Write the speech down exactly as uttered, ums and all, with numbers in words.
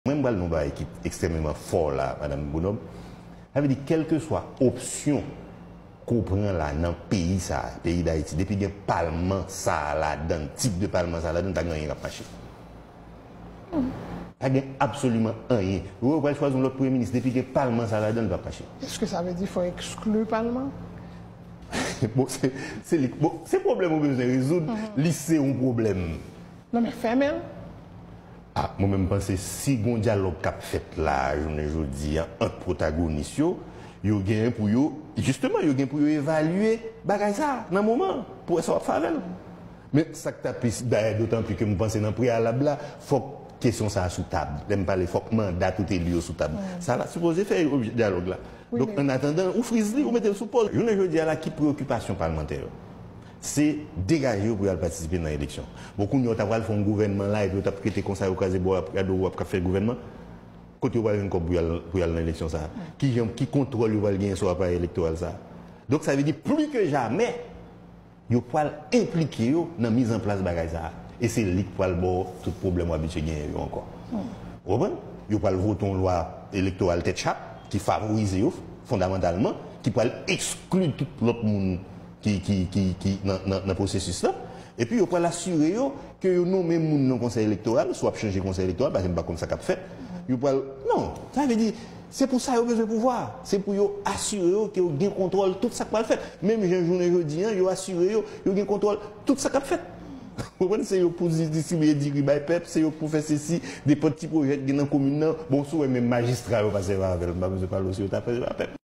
Mwen, m pral nan yon bagay ki ekstrèmeman fò la, Madanm Bonhomme. Sa vle di, kèlkeswa opsyon ke w pran la nan peyi sa a, peyi Dayiti, depi gen palman sa a ladan l, tip de palman sa a ladan l, pa gen anyen k ap mache. Pa gen absoliman anyen. Ou wè, w pral chwazi yon lòt premye minis, depi gen palman sa a ladan l, l p ap mache. Èske sa vle di fò ekskli palman? Bon, se, se li, bon, se pwoblèm ou bezwen rezoud, li se yon pwoblèm. Non, men fèmen l. Ah, mwen menm, m panse si gon dyalòg k ap fèt la, jounen jodi a, ant pwotagonis yo, yo gen pou yo, jisteman, yo gen pou yo evalye bagay sa a nan moman, pou wè sa w ap fè avè l. Men sa k ta plis, dayè, dotan pli ke m panse nan preyalab la, fòk kesyon sa a sou tab. Lè m pale, fòk manda tout eli yo sou tab. Sa la sipoze fè objè dyalòg la. Donk, an atandan, ou friz li, ou mete l sou pòz. Jounen jodi a la, ki preyokipasyon palmantè yo? Se degaje yo pou y al patisipe nan eleksyon. Bon, kounye a, w ta pral fè yon gouvènman la, epi yo t ap rete konsa, yo kraze bò, ap gade w ap fè gouvènman. Kote yo pral jwenn kòb pou y al, pou y al nan eleksyon sa a? Ki jan, ki kontwòl yo pral genyen sou aparèy elektoral sa a? Donk, sa vle di, pli ke jamè, yo pral enplike yo nan mizanplas bagay sa a. E se li k pral ba w tout pwoblèm w abitye genyen yo ankò. Ou konprann? Yo pral vote yon lwa elektoral tèt chat ki favorize yo fondamantalman, ki pral ekskli tout lòt moun ki, ki, ki, ki nan, nan, nan pwosesis la. Epi yo pral asire yo ke yo nonmen moun nan konsèy elektoral, si w ap chanje konsèy elektoral, paske m pa konn sa k ap fèt. Yo pral, non, sa vle di, se pou sa yo bezwen pouvwa. Se pou yo asire yo ke yo gen kontwòl tout sa k pral fèt. Menm jan jounen jodi a, yo asire yo, yo gen kontwòl tout sa k ap fèt. Ou konprann? Se yo pou di-, distribiye diri bay pèp, se yo pou fè sesi, nenpòt ti pwojè ki gen nan komin nan. Bon, si w wè menm majistra yo pa sèvi avè l, m pa bezwen pale w si yo ta sèvi avè pèp.